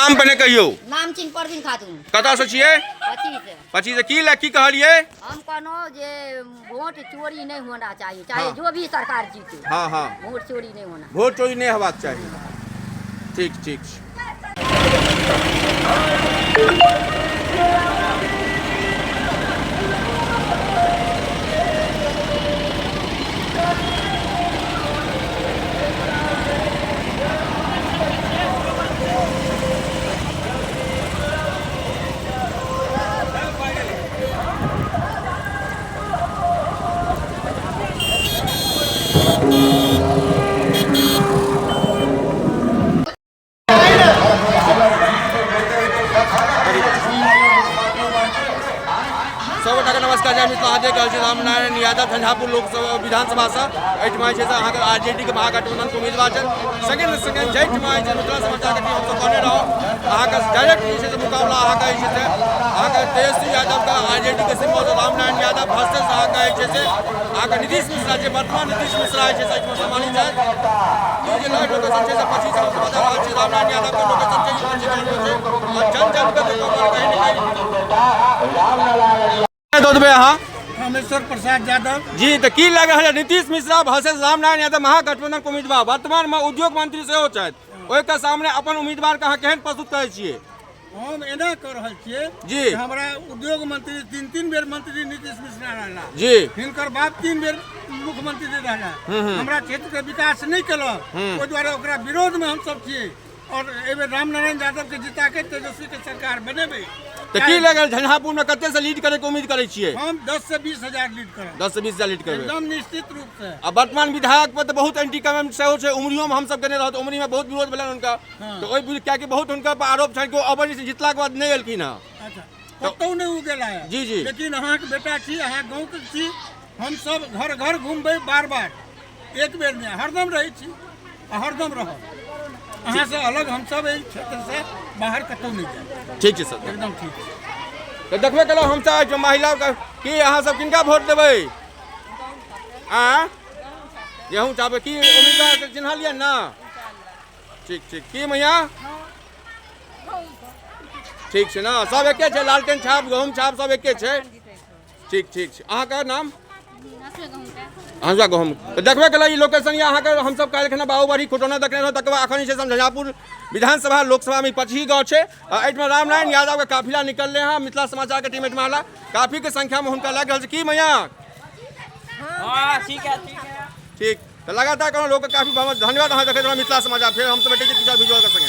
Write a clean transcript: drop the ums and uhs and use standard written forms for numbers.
नाम पहिने कहियौ। नाम चिन्ह परवीन खातून। कतऽसँ छियै? 25। 25। की लए की कहलियै? हम कहलहुँ जे वोट चोरी नहीं होना चाहिए, चाहे जो भी सरकार जीते। हाँ हाँ वोट चोरी नहीं होना। वोट चोरी नहीं होबाक चाही। ठीक ठीक छै। सब गोटाके नमस्कार, जय मिथिला। देख रहल छी रामनारायण यादव झंझारपुर लोकसभा विधानसभासँ एहिठमा जे छै से अहाँके आरजेडी के महागठबंधनके उम्मीदवार छथि। संगे संगे जाहिठमा जे छै मिथिला समाचारके टीम हमसभ कहने रहौं अहाँके डायरेक्ट जे छै से मुकाबला अहाँके जे छै से अहाँके तेजस्वी यादवके आरजेडी के सिम्बल रामनारायण यादव वर्सेस अहाँके जे छै से अहाँके नीतीश मिश्रा, जे वर्तमान नीतीश मिश्रा जे छै से एहिठमा सम्मानित छथि। ई जे लाइव लोकेशन छै से 25 हमसभ बता रहल छी, रामनारायण यादवके लोकेशन छै, ई 25 छै और जन जन के देखो कहीं ने कहीं दऽ देबै अहाँ। रामेश्वर प्रसाद यादव जी। तऽ की लागि रहल है, नीतीश मिश्रा वर्सेस रामनारायण यादव महागठबंधन के उम्मीदवार, वर्तमान में उद्योग मंत्री सेहो छथि, ओहिके सामने अपन उम्मीदवार के अहाँ केहन प्रस्तुत करै छियै? हम एना कऽ रहल छियै जी। जे हमरा उद्योग मंत्री 3-3 बेर मंत्री नीतीश मिश्रा रहला जी। हिनकर बाप 3 बेर मुख्यमंत्री रहला, हमरा क्षेत्र के विकास नहि केलक, ओहि दुआरे ओकरा विरोध में हमसब छियै और एहि बेर रामनारायण यादव के जिता के तेजस्वी के सरकार बनेबै। तऽ की लागल झंझारपुर में कते से लीड करे के उम्मीद करै छियै? हम 10 से 20 हजार लीड करब। 10 से 20 हजार लीड करबै एकदम निश्चित रूप से। आ वर्तमान विधायक पर तऽ बहुत एंटी कमेंट सेहो छै, उमरियो में हमसब केने रहत, उमरी में बहुत विरोध भेलनि हुनका, तऽ ओहि विरोध कियाकि बहुत हुनका पर आरोप छनि कि ओ अबै नहि जितलाके बाद नहि एलखिन हँ। अच्छा, कतहु नहि ओ गेला है। जी जी। लेकिन अहाँके बेटा छी, अहाँ गाँव के छी, हम सब घर घर घूमबै बार बार, एक बेर नहि, हरदम रहै छी आ हरदम रहब। अहाँ से अलग हम सब एहि क्षेत्र से बाहर कतहु नहि जायब। ठीक छै सर, एकदम ठीक छै। तऽ देखबे केलहुँ हमसब जे महिला की अहाँ सब किनका वोट देबै? आँ, गेहूँ चाहबै की उम्मीदवार के चिन्हलियै ने? ठीक ठीक। की मैया ठीक छै ने? सब एके छै, लालटेन छाप गहूँम छाप सब एके छै। ठीक ठीक छै। अहाँके नाम? हँसुआ गहूँम। तऽ देखबे केलहुँ ई लोकेशन यऽ अहाँके, हमसब काल्हि बाबूबाड़ी खुटौना देखने रहौं, तकर बाद एखन जे छै से झंझारपुर विधानसभा लोकसभामे 25 गाँव छै आ एहिठमा रामनारायण यादवके काफिला निकललै हँ। मिथिला समाचारके टीम एहिठमा आला, काफीके संख्यामे हुनका लागि रहल छै। की मैया? ठीक है ठीक है ठीक। तऽ लगातार कोनो लोकके काफी धन्यवाद। अहाँ देखैत रहौ मिथिला समाचार, फेर हमसब भेटै छी किछु वीडियो के संगे।